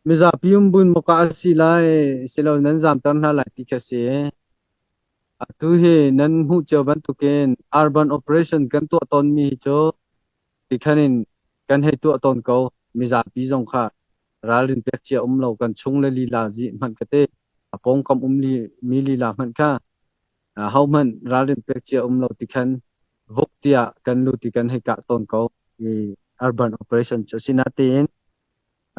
Mizapi umbuin maw kah a si lai, silo nan zamter hna lai ti khi a si. Atu hi nan hmuh cio bantukin urban operation kan tuah tawnmi hi cu tikhan in kan hei tuah tawn ko. Mizapi zong kha ralrin pek cia um lo, kan chung le lila zi hmanh ka te, a pawngkam um li, mi lila hmanh kha hohmanh ralrin pek cia um lo tikhan vok tiah kan lut i kan hei kah tawn ko. I urban operation cu asinain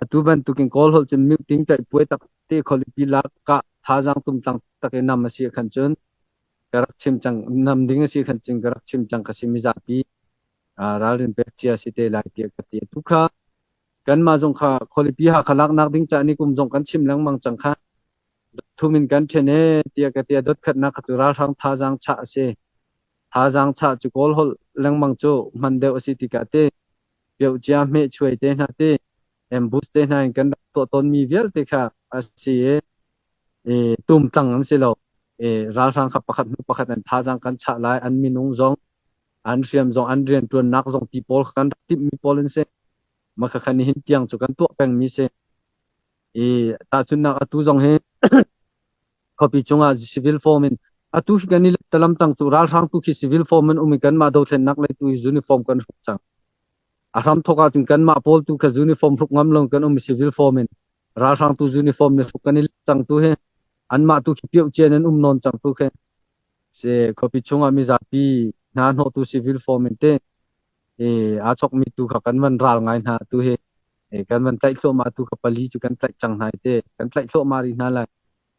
atu bantukin Kawl holh cun mute taih puai tak te khualipi lak kah thazaang tumtlang tak i nam a si khan cun ka rak chim cang, nam ding a si khan cun ka rak chim cang ka si, mizapi ralrin pek cia si te lai tiah ka ti. Atu kha kanmah zong kha khualipi Hakha laknak ding ca ni kum zong kan chim lengmang cang kha. Thum in kan ṭhen e tiah ka ti. A dot khatnak kha cu ralhrang thazaang chah a si. Thazaang chah cu Kawl holh lengmang cu hman deuh a si tikah te piocia hmehchuai te hna te ambush te hna in kan rak tuah tawnmi vialte kha a si i tumtlang an si lo. I ralhrang kha pakhat hnu pakhat an thazaang kan chah lai, an minung zong, an hriam zong, an rianṭuannak zong ti pawl kha kan rak timhmi pawl an si. Mah khakha nihin tiang cu kan tuah pengmi si. I tahchunhnak atu zong hi khuapi chungah civil form in atu hi kan i talam cang cu, ralhrang tu khi civil form in um i kanmah dothlennak lei tu hi uniform kan hruk cang. A hram thok ahcun kanmah pawl tu kha uniform hruk ngam lo kan um i civil form in, ralhrang tu uniform ni hruk kan i cang tu hi, anmah tu khi pioh cian in um nawn cang tu khi si. Khuapi chungah mizapi hna hnawh tu civil form in te i aa chokmi tu kha kan van ral ngai hna tu hi, kan van tlaih thluahmah tu kha, pali cu kan tlaih cang hna te, kan tlaih thluahmah rih hna lai.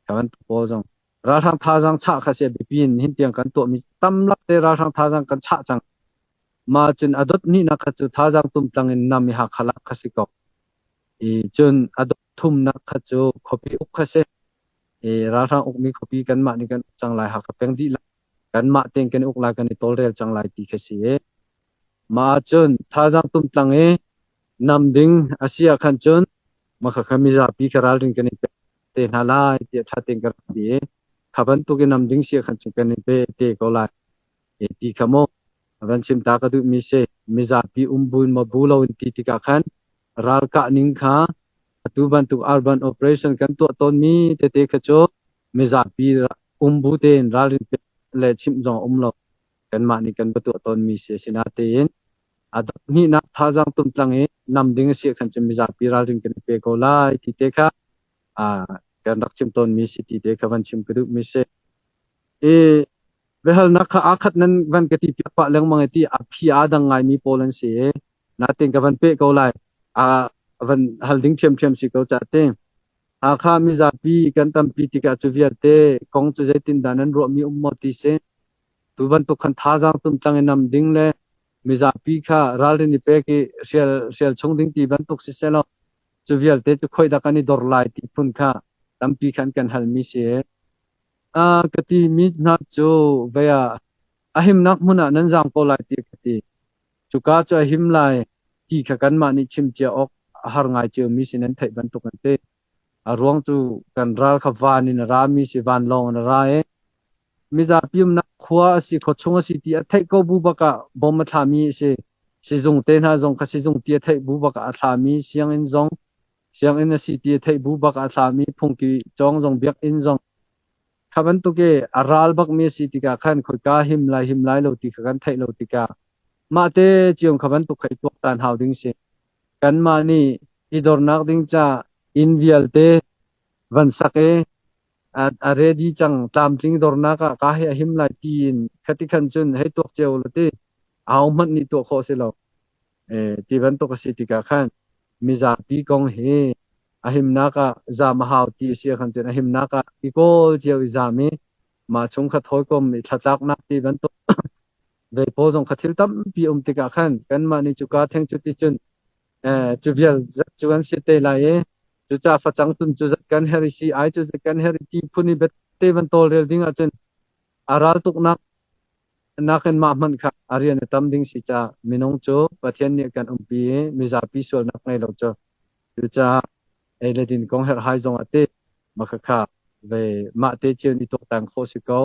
Kha bantuk pawl zong ralhrang thazaang chah kha si biapi in hin tiang kan tuahmi tam lak te ralhrang thazaang kan chah cang. Ma cun a dot hnihnak kha cu thazaang tumtlang in nam i Hakha lak kha si ko i, cun a dot thumnak kha cu khuapi uk kha si i, ralhrang ukmi khuapi kanmah nih kan uk cang lai, Hakha peng dihlak kanmah tein kan uk lai, kan i tawlrel cang lai ti kha si i, mah cun thazaang tumtlang i nam ding a si ah khan cun mah kha mizapi kha ralrin kan i pek te hna lai tiah ṭha tein ka rak ti i, kha bantuk in nam ding si ah khan cun kan i pe te ko lai e ti kha maw van chim ta ka duhmi si. Mizapi um buin maw bu loin ti tikah khan ralkah ning kha atu bantuk urban operation kan tuah tawnmi tete kha cu mizapi um bu tein ralrin pek le chimh zong um lo, kanmah nih kan va tuah tawnmi si. Asinain a dot hnihnak thazaang tumtlang i nam ding a si khan cun mizapi ralring kan i pe ko lai ti te kha kan rak chim tawnmi si ti te kha van chim ka duhmi si. I biahalnak kha aa khat nan van ka ti piak pah lengmang i ti a phi aa dang ngaimi pawl an si i, natin ka van peh ko lai, a van hal ding ṭhiamṭhiam si ko ca te. Hakha mizapi kan tampi tikah cu vialte kong cu zeitindah nan ruahmi um maw ti si. Tu bantuk khan thazaang tumtlang i nam ding le mizapi kha ralrin i pek i hrial hrial chung ding ti bantuk si selaw cu vialte cu khoi dah kan i dor lai ti phun kha tampi khan kan halmi si. Ka ti mi hna cu vei ah a himnak hmun ah nan zaam ko lai ti ka ti. Cuka cu a him lai ti kha kanmah nih chim cia awk a har ngai ciomi si, nan theih bantuk an ti. A ruang cu kan ral kha van in a rami si, vanlawng in a ra i mizapi umnak khua a si, khuachung a si ti a theih ko bu bak ah bom a thlami a si. Sizung te hna zong kha sizung ti a theih bu bak ah a thlami, sianginn zong sianginn a si ti a theih bu bak ah a thlami, phungki cawng zong, biakinn zong kha bantuk i a ral bakmi a si tikah khan khoika him lai him lai lo ti kha kan theih lo tikah mah te cion kha bantuk kha i tuaktan hau ding si. Kanmah nih i dornak ding ca inn vialte van sak i a ready cang, tlamtling dornak ah ka hi a him lai tiin khati khan cun hei tuak cio la ti aho hmanh nih tuah khawh si lo. Ti bantuk a si tikah khan mizapi kong hi a himnak ah zam a hau ti a si ahkhan cun a himnak ah i kawl cio i zam i mah chung kha thawikom i thlatlaknak ti bantuk ve pawl zong kha thil tampi um tikah khan kanmah nih cuka theng cu ti cun cu vial zat cu kan si te lai i, cucaah facang tun cu zat kan her i si ai cu zat kan her i ti phun i biate van tawlrel ding ahcun a ral tuknak nakin mah hmanh kha a rian a tam ding si caah minung cu Pathian nih kan umpi i mizapi sualnak ngei lo cu, cucaah ei le din kong herhhai zong ah ti makhakha ve mah te cio nih tuaktan khawh si ko.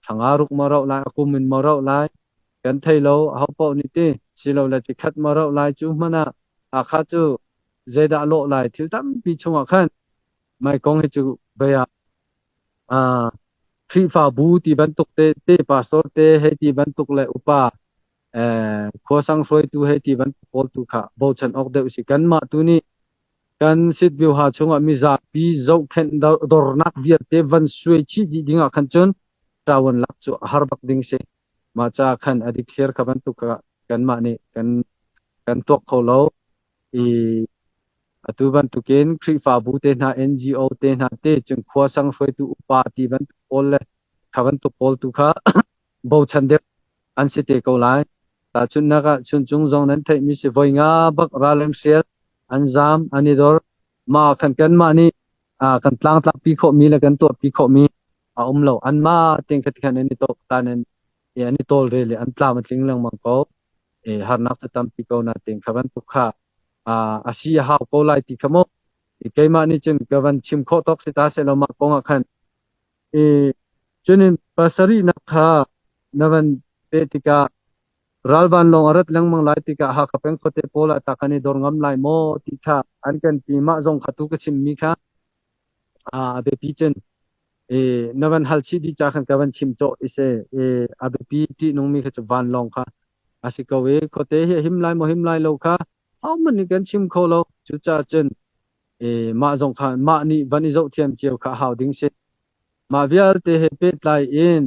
Thanga ruk ma rauh lai, a kum in ma rauh lai kan thei lo, aho paoh nih ti silo le cikhat ma rauh lai, cu hmanh ah Hakha cu. Zeidah lawh lai thil tampi chungah khan mai kong hi cu bia Khrihfabu ti bantuk te te pastor te hei ti bantuk le upa khuasang hruaitu hei ti bantuk pawl tu kha bochan awk deuh si. Kanmah tu nih kan sitbioha chungah mizapi zohkhenh dornak vialte van suai chih dih dingah khan cun ṭawan lak cu a har bak ding si. Mah caah khan a dikthliar kha bantuk kha kanmah nih kan tuak kho lo. I atu bantukin Khrihfabu te hna, NGO te hna te, cun khua sang hruaitu upa ti bantuk pawl le kha bantuk pawl tu kha bochan deuh an si te ko lai. Tahchunhnak ah Chuncung zong nan theihmi si voi nga bak ral an hrial, an zaam, an i dor. Mah ah khan kanmah nih kan tlangtlakpi khawhmi le kan tuahpi khawhmi a um lo. Anmah tein kha ti khan an i tawktan an an i tawlrel i an tlam a tling lengmang ko. Harnak cu tampi ko nain kha bantuk kha a si a hau ko lai ti kha mu. Keimah nih cun ka van chim khawh tawk si ta sehlaw mah kong ah khan cunin pasarihnak kha na van peh tikah ral vanlawng a rat lengmang lai tikah Hakha peng khuate pawl ah tah kan i dor ngam lai maw ti kha an kan ti. Mah zong kha tu ka chimmi kha a biapi cun na van hal chih dih ca khan ka van chim cawh i si. A biapi ṭihnungmi kha cu vanlawng kha a si ko i khuate hi a him lai maw him lai lo kha ahohmanh nih kan chim kho lo. Cucaah cun mah zong kha mah nih van i zohthiam cio kha a hau ding si. Mah vialte he pehtlai in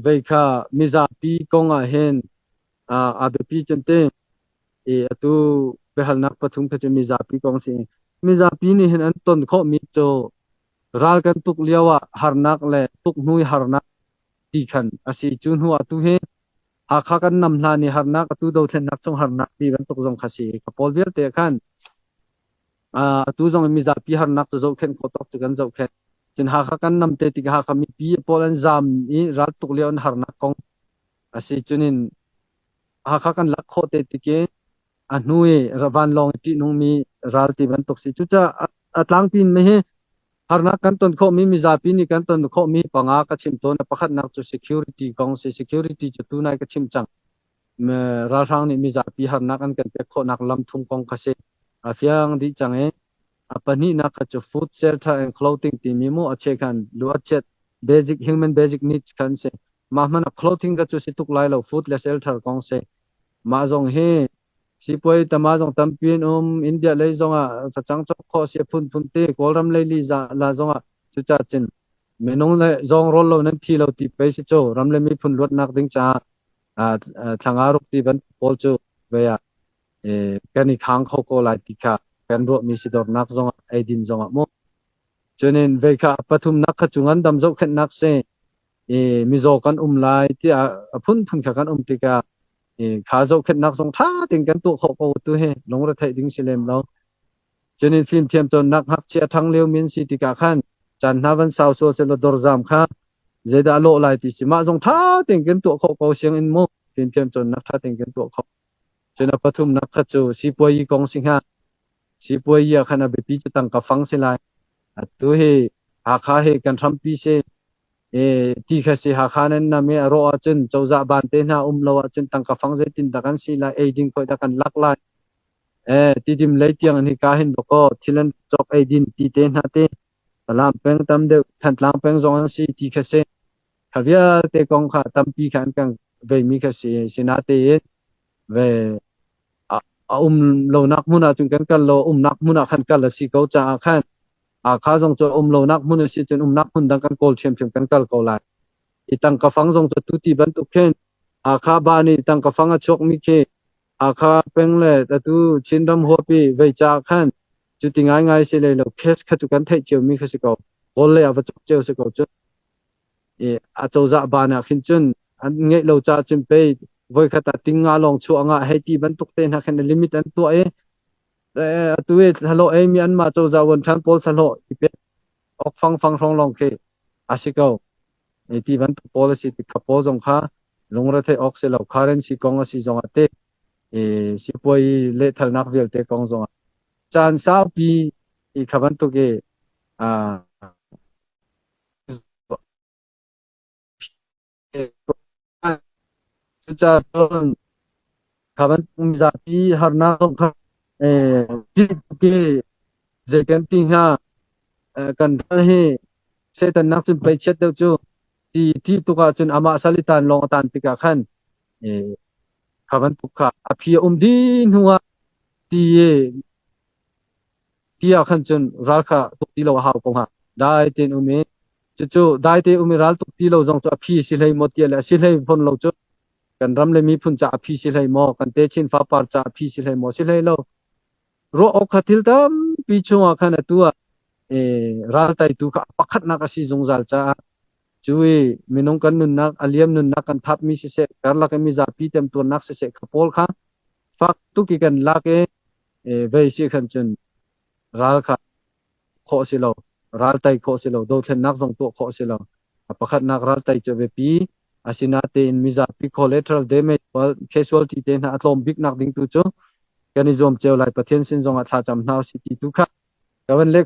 vei kha mizapi kong ah hin a biapi cun ti atu biahalnak pathum kha cu mizapi kong si. Mizapi nih hin an ton khawhmi cu ral kan tuk lio ah harnak le tuk hnu i harnak ti khan a si. Cu hnu ah tu hi Hakha kan nam hlan i harnak, atu dothlennak chung harnak ti bantuk zong kha si. Ka pawl vialte khan atu zong in mizapi harnak cu zohkhenh khawh tawk cu kan zohkhenh. Cun Hakha kan nam te tikah Hakha mipi pawl an zaam i raltuk lio an harnak kong a si. Cunin Hakha kan lak khawh te tik i a hnu i vanlawng i ṭihnungmi ral ti bantuk si. Cucaah a tlangpi in hi harnak kan ton khawhmi mizapi nih kan ton khawhmi panga ka chim tawn. A pakhatnak cu security kong si. Security cu tunai ka chim cang. Ralhrang nih mizapi harnak an kan pek khawhnak lam thum kong kha si. A fiang dih cang i a pahnihnak kha cu food, shelter and clothing timi mu a chekhan luatchet basic human basic needs khan si. Mah hmanh ah clothing kha cu si tuk lai lo, food le shelter kong si. Mah zong hi sipuai tama zong tampi an um. India lei zongah facang cawk khawh si a phunphun te. Kawlram lei li la zongah cucaah cun minung le zawng rawl lo nan thi lo ti pei si cu ram le miphun luatnak ding caah thlanga ruk ti bantuk pawl cu vei ah kan i khang kho ko lai ti kha kan ruahmi si dornak zongah eidin zongah mu. Cunin vei kha pathumnak kha cu ngandam zohkhenhnak si. I mizaw kan um lai tiah a phunphun kha kan um tikah i kha zohkhenhnak zong ṭha tein kan tuah khawh ko tu hi lungretheih ding si lem lo. Cunin fimthiam cawnnak ngakchia ṭhang lio min si tikah khan caan hna van sau sual sehlaw dorzam kha zeidah a lawh lai ti si mah zong ṭha tein kan tuah khawh ko sianginn mu fimthiam cawnnak ṭha tein kan tuah khawh. Cun a pathumnak kha cu sipuayi kong si hnga. Sipuayi ah khan a biapi cu tangka fang si lai. Atu hi Hakha hi kan hrampi si. Ti kha si Hakha nan nam i a rawh ahcun cozah ban te hna um lo ahcun tangka fang zeitin dah kan si lai, eiding khoi dah kan lak lai. Tidim lei tiang in hika hin dawkaw thil an cawk eidin ti te hna te Falam peng tam deuh Thantlang peng zong an si ti kha si. Kha vialte kong kha tampi kha an kan veimi kha si. Sinatein ve a um lonak hmun ah cun kan kal lo, umnak hmun ah khan kal a si ko caah khan Hakha zong cu um lonak hmun a si cun umnak hmun dang kan kawl ṭhiamṭhiam kan kal ko lai. I tangka fang zong cu tuti bantuk khin Hakha ba nih tangka fang a chuakmi khi Hakha peng le atu Chinram huapi vei caah khan cuti ngaingai si lei lo cash kha cu kan theih ciomi kha si ko. Kawl lei ah va cawk cio si ko cu. I a cozah ban ah khin cun an ngeih lo caah cun pei voikhat ah ting nga lawng chuah ngah hei ti bantuk te hna khin limit an tuah i atu i thlahlawh eimi anmah cozah vuanṭhan pawl thlahlawh i pek awk fangfang hrawng lawng khi a si ko. Ti bantuk pawl a si tik kha pawl zong kha lungretheih awk si lo. Currency kong a si zong ah te sipuai lehthalnak vialte kong zong ah caan saupi i kha bantuk i cucaah cun kha bantuk mizapi harnak zong kha. Ti zei kan ti hnga, kan ral hi Satan nak cun pei chiat deuh cu ti ti tuk ahcun amah salitan lawng a tan tikah khan kha bantuk kha a phi a um dih hnu ah ti ti ah khan cun ral kha tuk ti lo a hau ko hnga. Dai tein um i cucu dai te um i ral tuk ti lo zong cu a phi si hlei maw ti le a si hlei fawn lo cu kan ram le miphun ca a phi si hlei maw, kan techin fapar ca a phi si hlei maw, si hlei lo. Ruah awk kha thil tampi chungah khan atu ah ral teitu kha pakhatnak a si zungzal caah cu i minung kan nunnak a liam nunnak kan thapmi siseh, karlak i mizapi temtuarnak siseh kha pawl kha fak tuk i kan lak i vei si khan cun ral kha khawh si lo, ral tei khawh si lo, dothlennak zong tuah khawh si lo. Pakhatnak ral tei cu biapi, asinatein mizapi collateral damage, casualty te hna a tlawm bik nak ding tu cu kan i zuam cio lai. Pathian sin zong ah thlacam hna usih ti tu kha ka van lek.